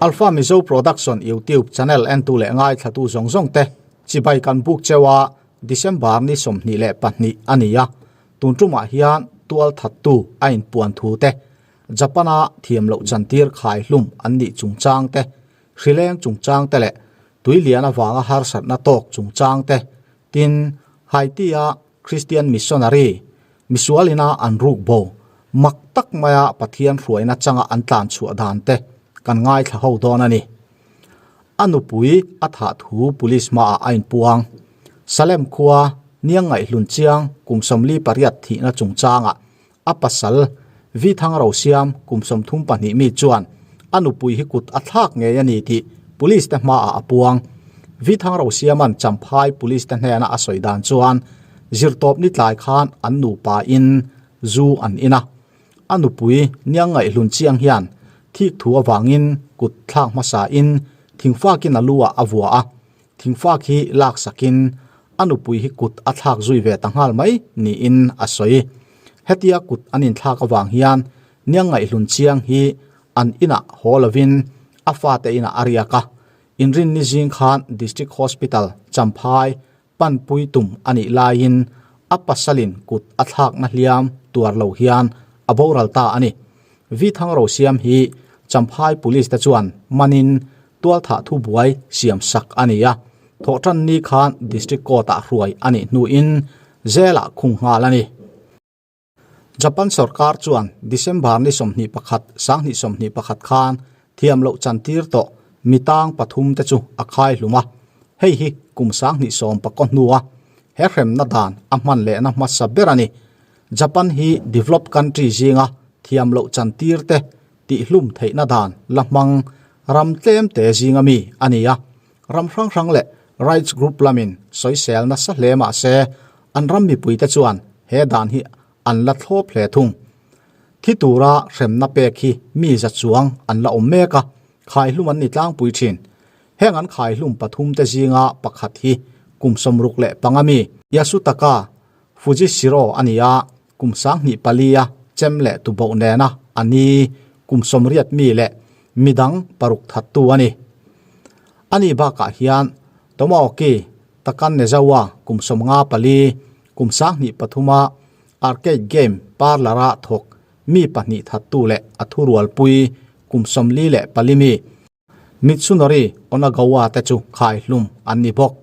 Alpha Mizo Production YouTube channel entu leh ngaithlatu zawng zawng te chibai kan buk cheu a, December ni 22 a ni a, tun tumah hian tual thattu a inpuan thu te, Japan-a thiam loh chantir khai hlum an nih chungchang te, hrileng chungchang te leh tuilian avanga harsatna tawk chungchang te, tin, Haiti-a Christian missionary, misualina an ruk bo, mak tak maia Pathian hruaina changa an tlan chhuah dan te kan ngaithla ho dawn a ni. A nupui a thah thu police hmaah a inpuang. Salem khua Niangngaih-hlun chiang kum 48 thihna chungchangah a pasal Vi Thang Rosiam kum 32 mi chuan a nupui hi kut a thlak ngei a ni tih police te hmaah a puang. Vi Thang Rosiama'n Champhai police te hnena a sawi dan chuan zirtawp ni tlai khan an nupa in zu an in a. A nupui Niangngaih-hlun chiang hian thik thu avangin kut thlak hmasa in thingfakin a lu ah a vua a. Thingfak hi laksakin a nupui hi kut a thlak zui ve ta nghal mai niin a sawi. Hetia kut an inthlak avang hian Niangngaih-hlun chiang hi an inah haw lovin a fate inah a riak a. Inrinni zing khan District Hospital Champhai panpui tum a nih laiin a pasalin kut a thlakna hliam tuar lo hian a boral ta a ni. Vi Thang Rosiam hi Champhai Police te chuan manin tualthah thubuai siam sak a ni a, thawhtanni khan District Court-ah hruai a nih hnuin Jail-ah khung nghal a ni. Japan sorkar chuan December ni 21, 2021 khan thiam loh chantir tawh mi tang pathum te chu a khai hlum a, hei hi kum 2014 hnua he hremna dan a hman lehna hmasa ber a ni. Japan hi developed country zinga thiam loh chantir te tihhlum theihna dan la hmang ram tlem te zinga mi a ni a, ram hrang hrang leh rights group lamin sawisel nasa hle mah se an ram mipuite chuan he dan hi an la thlawp hle thung. Thi tura hremna pek hi mi za chuang an la awm mek a, khaihlum an ni tlangpui thin. Heng an khaihlum pathum te zinga pakhat hi kum 65 mi Yasutaka Fujishiro a ni a, kum 24 a chem leh tuboh nena a ni kum 80 mi leh midang paruk thattu a ni. Ani bakah hian Tomoki Takanezawa kum 54, kum 2003 a arcade game parlour-a thawk mi pahnih thattu leh a thurualpui kum 44 mi Mitsunori Onagawa te chu khaihlum an ni bawk.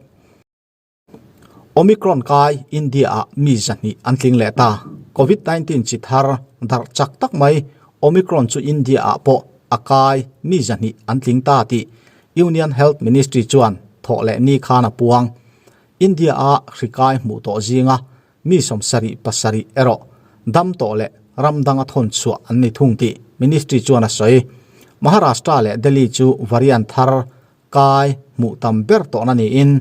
Omicron kai India-ah mi zahnih an tling leh ta. Covid-19 chi thar darh chak tak mai Omicron chu India-ah pawh a kai mi zahnih an tling ta tih Union Health Ministry chuan thawh leh ni khan a puang. India-a hri kai hmuh tawh zinga mi 77 erawh dam tawh leh ram danga thawn chhuah an ni thung tih Ministry chuan a sawi. Maharashtra leh Delhi chu variant thar kai hmuh tam ber tawhna niin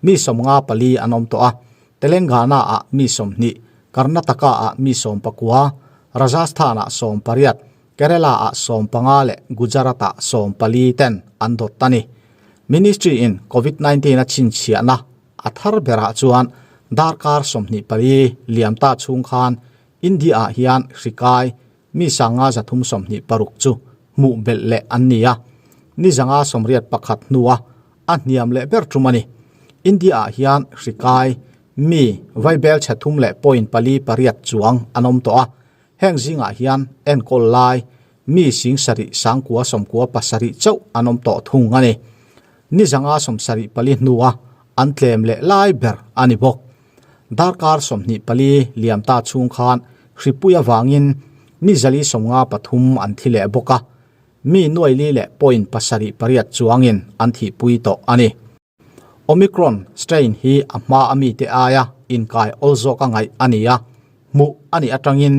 mi 54 an awm tawh a, Telangana-ah mi 20, Karnataka-ah mi 19, Rajasthan-ah 18, Kerala-ah 15 leh Gujarat-ah 14 ten an dawt a ni. Ministry-in Covid-19 a chhinchhiahna a thar berah chuan darkar 24 liam ta chhung khan India-ah hian hri kai mi 536 chu hmuh belh leh an ni a, ni 181 hnua a hniam leh ber tum a ni. India-ah hian hri kai mi vaibel chhe thum leh point pali pariat chuang an awm tawh a, heng zingah hian enkawl lai mi sing sarih sangkua sawmkua pasarih chauh an awm tawh thung a ni. Ni 174 hnua an tlem leh lai ber a ni bawk. Darkar 24 liam ta chhung khan hripui avangin mi 453 an thi leh bawk a, mi nuaili leh point pasarih pariat chuangin an thihpui tawh a ni. Omicron strain hi a hma a mite aia inkai awl zawk a ngaih a ni a, hmuh a nih atangin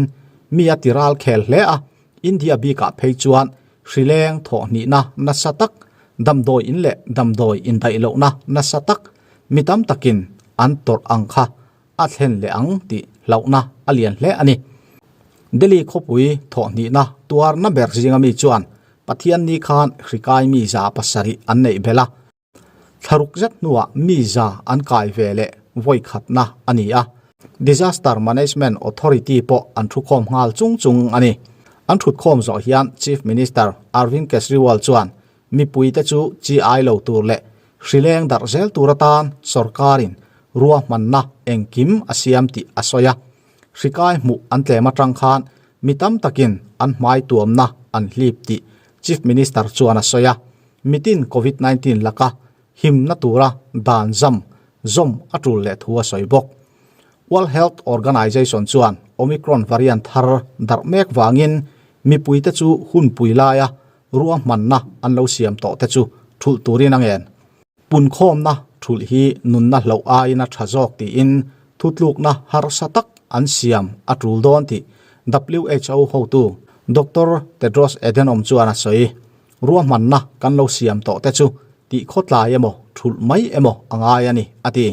mi a tiral khel hle a, India bikah phei chuan hrileng thawhhnihna nasa tak, damdawi in leh damdawi indaih lohna nasa tak mi tam takin an tawrh ang kha a thlen leh ang tih hlauhna a lian hle a ni. Delhi khawpui thawhhnihna tuarna ber zinga mi chuan Pathian ni khan hrikai mi 700 an neih belh a. Thlaruk zet hnuah mi za an kai ve leh vawi khatna a ni a. Disaster Management Authority pawh an thukhawm nghal chung chung a ni. An thutkhawm zawh hian Chief Minister Arvind Kejriwal chuan Mipuite chu chi ai lo tur leh hrileng darh zel tur atan sorkarin ruahmanna engkim a siam tih a sawi a. Hrikai hmuh an tlem atang khan mi tam takin an hmai tuamna an hlip tih Chief Minister chuan a sawi a. Mitin Covid 19 laka himna tura dan zam zawm a tul leh thu a sawi bawk. World Health Organization chuan Omicron variant thar darh mek vangin mipuite chu hunpui laia ruahmanna an lo siam tawh te chu thulh turin a ngen. Punkhawmna thulh hi nunna hloh aiin a tha zawk tiin thutlukna harsa tak an siam a tul dawn tih WHO hotu Doctor Tedros Adhanom chuan a sawi. Ruahmanna kan lo siam tawh te chu tih khawtlai emaw thulh mai emaw a ngai a ni, a ti.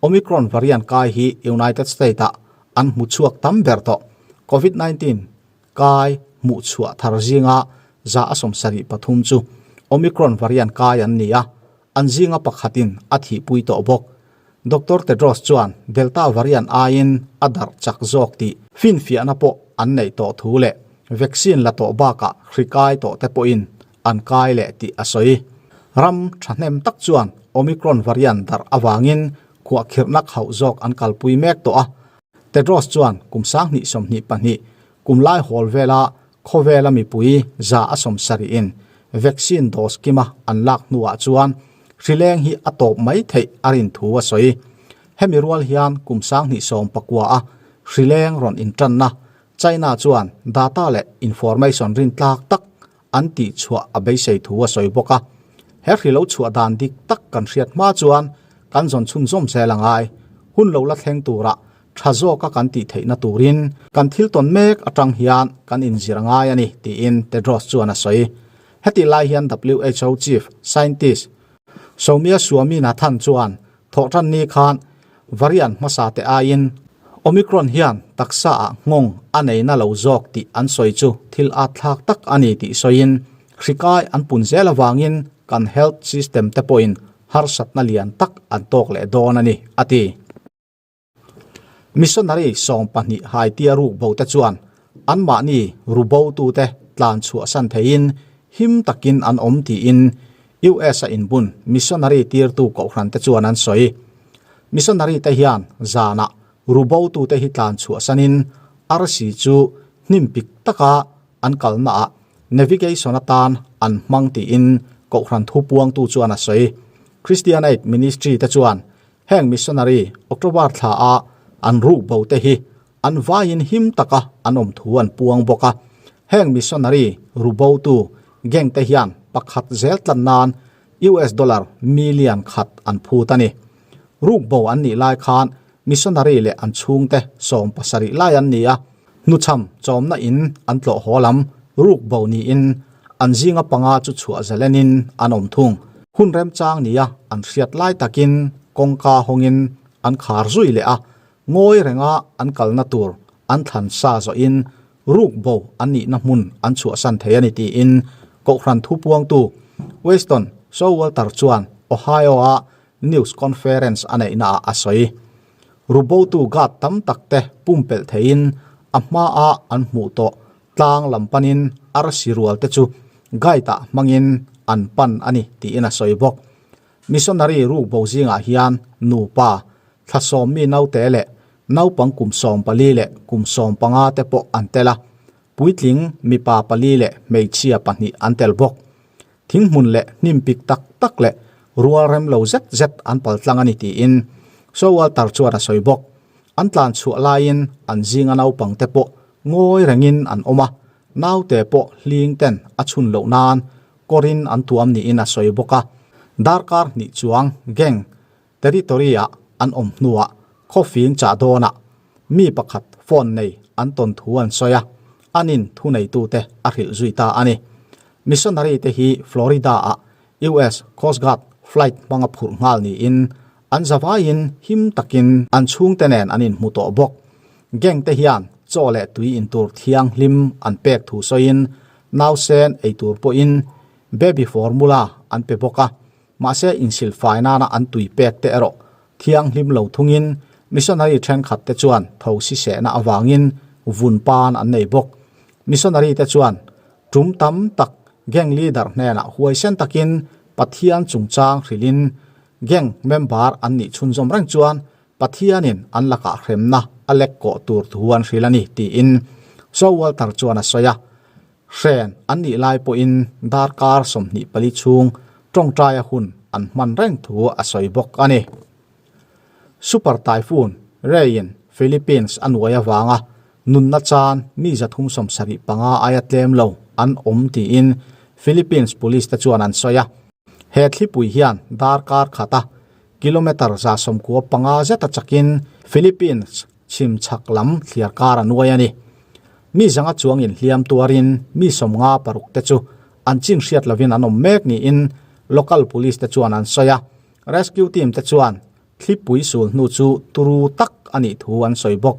Omicron variant kai hi United State-ah an hmu chhuak tam ber tawh. Covid 19 kai hmuh chhuah thar zinga 73 chu Omicron variant kai an ni a, an zinga pakhatin a thihpui tawh bawk. Doctor Tedros chuan Delta variant aiin a darh chak zawk tih finfiahna pawh an neih tawh thu leh vaccine la tawh bakah hri kai tawh te pawhin an kai leh tih a sawi. Ram thahnem tak chuan Omicron variant darh avangin khuahkhirhna khauh zawk an kalpui mek tawh a. Tedros chuan kum 2022 kum lai hawl vela khawvela mipui 70% in vaccine dose kima an lak hnuah chuan hrileng hi a tawp mai theih a rin thu a sawi. Hemi rual hian kum 2019 a hrileng rawn intanna China chuan data leh information rin tlak tak an tih chhuah a beisei thu a sawi bawk a. He hri lo chhuah dan dik tak kan hriat hma chuan kan zawn chhunzawm zel a ngai. Hun lo la thleng turah tha zawka kan tih theihna turin kan thil tawn mek atang hian kan inzir a ngai a ni, tiin Tedros chuan a sawi. Heti lai hian WHO Chief Scientist Soumya Swaminathan chuan thawhtan ni khan variant hmasa te aiin Omicron hian taksa ah nghawng a neina lo zawk tih an sawi chu thil at thlak tak a ni tih sawiin hrikai an pun zel avangin kan health system te pawhin harsatna lian tak an tawk leh dawn a ni, a ti. Missionary 12 haitia ruk bo te chuan anmahni rubotute tlan chhuahsan theiin him takin an awm tiin US a inbun missionary tirtu kohhran te chuan an sawi. Missionary te hian zanah rubotute hi tlan chhuahsanin arsi chu hnim pik taka an kalnaah navigation atan an hmang tiin kohhran thupuangtu chuan a sawi. Christian Aid Ministry te chuan Heng missionary October thla a an ruk bo te hi an vaiin him taka an awm thu an puang bawk a. Heng missionary ru bo tu gang te hian pakhat zel tlan nan US dollar million khat an phut a ni. Ruk bo an nih lai khan missionary leh an chhungte 70 lai an ni a, hnuchham chawmna in an tlawh haw lam ruk bo niin an zinga panga chu chhuah zalenin an awm thung. Hun remchang nia an hriat lai takin kawngka hawngin an khar zui leh a, ngawi renga an kalna tur an thlan sa zawhin ruk bo an nihna hmun an chhuahsan thei a ni tiin Kohhran thupuangtu Weston Showalter chuan Ohio-a news conference a neihnaah a sawi. Rubotu guard tam tak te pumpelh theiin a hmaa an hmuh tawh tlang lam panin arsi rual te chu guide-ah hmangin an pan a ni tiin a sawi bawk. Missionary ruk bo zingah hian nupa, thla sawmmi naute leh naupang kum 14 leh kum 15 te pawh an tel a, puitling mipa pali leh hmeichhia pahnih an tel bawk. Thinghmun leh hnim pik tak tak leh rual rem lo zet zet an pal tlang a ni tiin Showalter chuan a sawi bawk. An tlan chhuah laiin an zinga naupang te pawh ngawi rengin an awm a, naute pawh hling ten a chhun loh nan kawrin an tuam niin a sawi bawk a. Darkar hnih chuang gang territory-ah an awm hnuah khawfing chah dawnah mi pakhat phone nei an tawn thu an sawi a, anin thuneitute a hrilh zui ta a ni. Missionary te hi Florida-ah US Coast Guard flight hmanga phurh nghal niin an zavaiin him takin an chhungte nen an inhmu tawh bawk. Gang te hian chaw leh tui intur thianghlim an pek thu sawiin nausen eitur pawhin baby formula an pe bawk a. Mahse insilfai nana an tui pek te erawh thianghlim lo thungin missionary thenkhat te chuan tho si sehna avangin vun pan an nei bawk. Missionary te chuan tum tam tak Gang leader hnenah huaisen takin Pathian chungchang hrilhin gang member an nih chhunzawm reng chuan Pathianin an lakah hremna a lek kawh tur thu an hrilh a ni tiin Showalter chuan a sawi a. Hren an nih lai pawhin darkar 24 chhung tawngtaia hun an hman reng thu a sawi bawk a ni. Super Typhoon Ray-in Philippines a nuai avanga nunna chan mi 375 aia tlem lo an awm tiin Philippines Police te chuan an sawi a. He thlipui hian darkar khata kilometre 95 zeta chakin Philippines chhim chhak lam thliar kar a nuai a ni. Mi zanga chuangin hliam tuarin mi 56 te chu an chin hriat lovin an awm mek niin local police te chuan an sawi a. Rescue team te chuan thlipui sul hnu chu turu tak a nih thu an sawi bawk.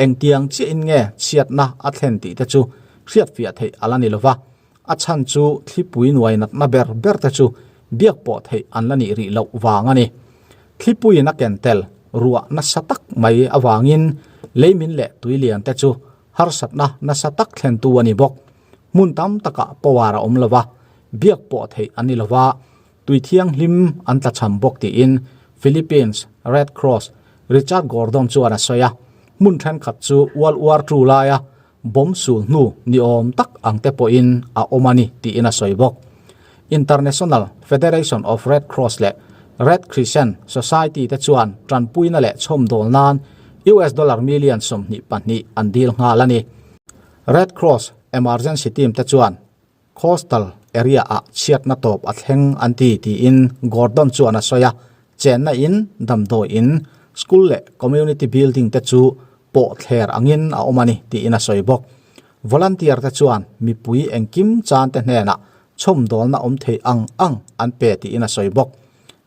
Engtiang chiahin nge chhiatna a thlen tih te chu hriatfiah theih a la ni lova, a chhan chu thlipui nuai natna ber ber te chu biak pawh theih an la nih rih loh vang a ni. Thlipuiin a ken tel ruah nasa tak mai avangin leimin leh tuilian te chu harsatna nasa tak thlentu a ni bawk. Hmun tam takah power a awm lova, biak pawh theih a ni lova, Tui thianghlim an tlachham bawk tiin Philippines Red Cross Richard Gordon chuan a sawi a, hmun thenkhat chu World War Two laia bomb sul hnu ni awm tak ang te pawhin a awm a ni tiin a sawi bawk. International Federation of Red Cross leh Red Crescent Society te chuan tanpuina leh chhawmdawl nan US dollar million 22 an dil nghal a ni. Red Cross Emergency Team te chuan Coastal area ah chhiatna tawp a thleng an ti tiin Gordon chuan a sawi a, chenna in, damdawi in, school leh community building te chu pawh thler angin a awm a ni tiin a sawi bawk. Volunteer te chuan mipui engkim chan te hnenah chhawmdawlna awm thei ang ang an pe tiin a sawi bawk.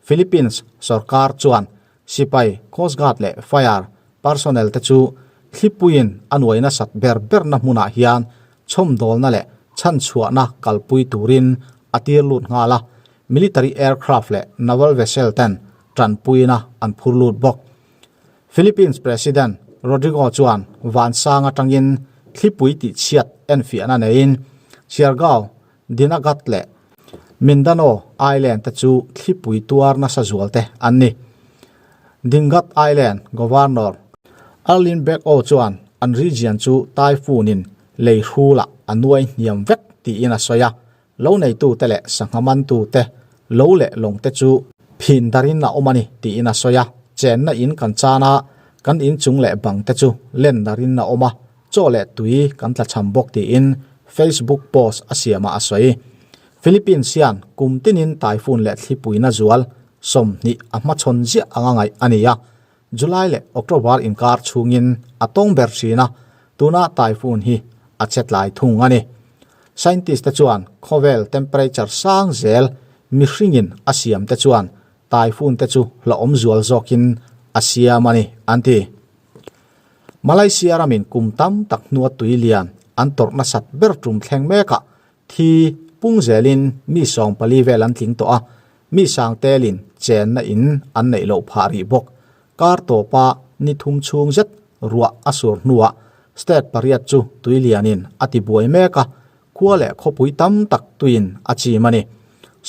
Philippines sorkar chuan sipai, Coast Guard leh Fire personnel te chu thlipuiin a nuai nasat ber berna hmunah hian chhawmdawlna leh chhanchhuahna kalpui turin a tir lut nghal a, military aircraft leh naval vessel ten tanpuina an phur lut bawk. Philippines President Rodrigo chuan vansang atangin thlipui tihchhiat enfiahna neiin Siargao, Dinagat leh Mindanao Island te chu thlipui tuar nasa zual te an ni. Dingat Island Governor Arlene Bag-o chuan an region chu typhoon-in lei hrulah a nuai hniam vek tiin a sawi a, lo neitute leh sangha mantute lo leh lawngte chu phin darin a awm a ni tiin a sawi a, chenna in kan chan a, kan inchung leh bangte chu len darin a awm a, chaw leh tui kan tlachham bawk tiin Facebook post a siamah a sawi. Philippines hian kum tinin typhoon leh thlipuina zual 20 a hmachhawn ziah anga ngaih a ni a, July leh October inkar chhungin a tawng ber thin a, tuna typhoon hi a che tlai thung a ni. Scientist te chuan khawvel temperature sang zel mihringin a siam te chuan typhoon te chu hlauhawm zual zawkin a siam a ni, an ti. Malaysia ramin kum tam tak hnua tui lian an tawrh nasat ber tum thleng mekah thi pung zelin mi 14 vel an tling tawh a, mi sang telin chenna in an neih loh phah rih bawk. Kar tawpa ni thum chhung zet ruah a sur hnuah state pariat chu tui lianin a ti buai mek a, khua leh khawpui tam tak tuiin a chim a ni.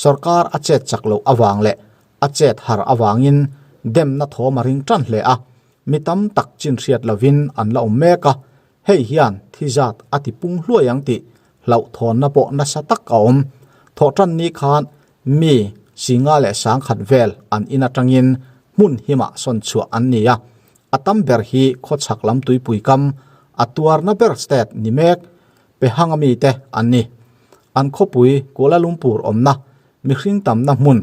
Sorkar a chet chak loh avang leh a chet har avangin demna thawm a ring tan hle a, mi tam tak chin hriat lovin an la awm mek a, hei hian thi zat a ti pung hluai ang tih hlauhthawnna pawh nasa tak a awm. Thawhtan ni khan mi singa leh sangkhat vel an in atangin hmun himah sawn chhuah an ni a, a tam ber hi khawchhak lam tuipui kam a tuarna ber state ni mek Pehanga mite an ni. An khawpui Kuala Lumpur awmna mihring tamna hmun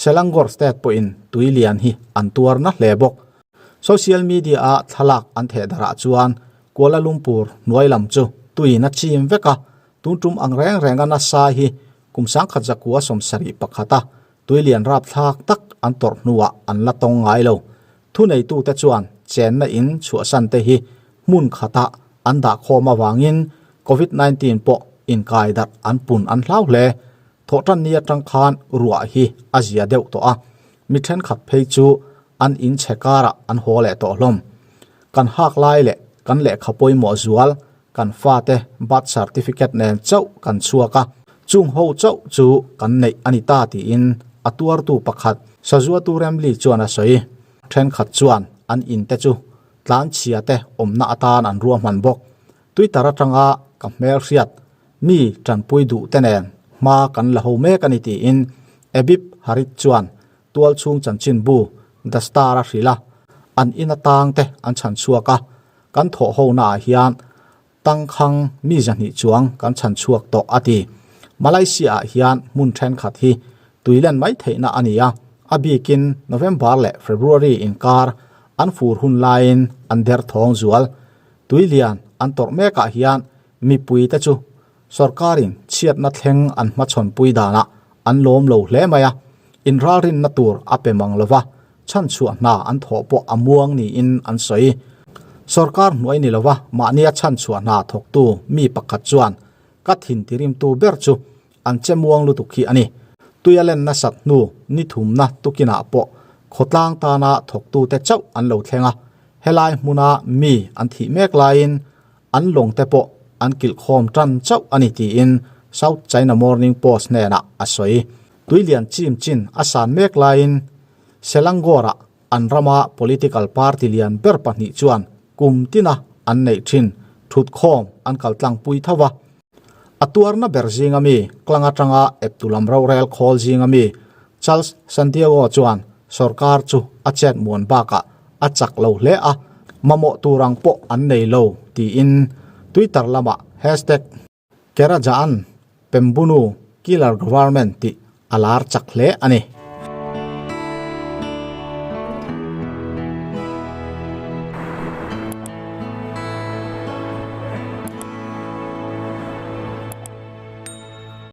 Selangor state pawhin tui lian hi an tuarna hle bawk. Social media a thlalak an theh darah chuan Kuala Lumpur hnuai lam chu tuiin a chim vek a, tun tum ang reng renga nasa hi kum 1971 a tuilian rapthlak tak an tawrh hnuah an la tawng ngai lo. Thuneitute chuan chenna in chhuahsan te hi hmun khatah an dah khawm avangin Covid-19 pawh inkai darh an pun an hlau hle. Thawhtan ni atang khan ruah hi a zia deuh tawh a, mi thenkhat phei chu an in chhe karah an haw leh tawh hlawm. Kan hak lai leh kan lehkha pawimawh zual kan fate birth certificate nen chauh kan chhuak a. Chung ho chauh chu kan neih a ni ta tiin a tuartu pakhat Sazuatu Remli chuan a sawi. Thenkhat chuan an in te chu tlanchhia te awmna atan an ruahman bawk. Twitter atanga ka hmelhriat mi tanpui duh te nen hma kan la ho mek a ni tiin Ebib Harit chuan tualchhung chanchinbu The Star a hrilh a, an in atang te an chhan chhuak a, kan thawh ho naah hian tangkhang mi 200 chuang kan chhan chhuak tawh a ti. Malaysia ah hian hmun thenkhat hi tuilen mai theihna a ni a, a bikin November leh February inkar an fur hun laiin an derthawng zual. Tuilian an tawrh mekah hian mipuite chu sorkarin chhiatna thleng an hmachhawnpui danah an lawm lo hle mai a, inralrinna tur a pe mang lova, chhanchhuah hna an thawh pawh a muang niin an sawi. Sorkar hnuai ni lova mahnia chhanchhuah hna thawktu mi pakhat chuan ka thin tirimtu ber chu an che muang lutuk hi a ni. Tuia len nasat hnu ni thumna tukinah pawh khawtlang tana thawktute chauh an lo thleng a, helai hmuna mi an thih mek laiin an lawng te pawh an kilh khawm tan chauh a ni tiin South China Morning Post hnenah a sawi. Tuilian chim chin a san mek laiin Selangor-ah an rama political party lian ber pahnih chuan kum tina an neih thin thutkhawm an kaltlangpui tho va. A tuarna ber zinga mi Klang atanga eptu lam rorel khawl zinga mi Charles Santiago chuan sorkar chu a chet muan bakah a chak lo hle a, mamawh tur ang pawh an nei lo tiin Twitter lamah hashtag Kerajaan Pembunuh Killer Government tih a lar chak hle a ni.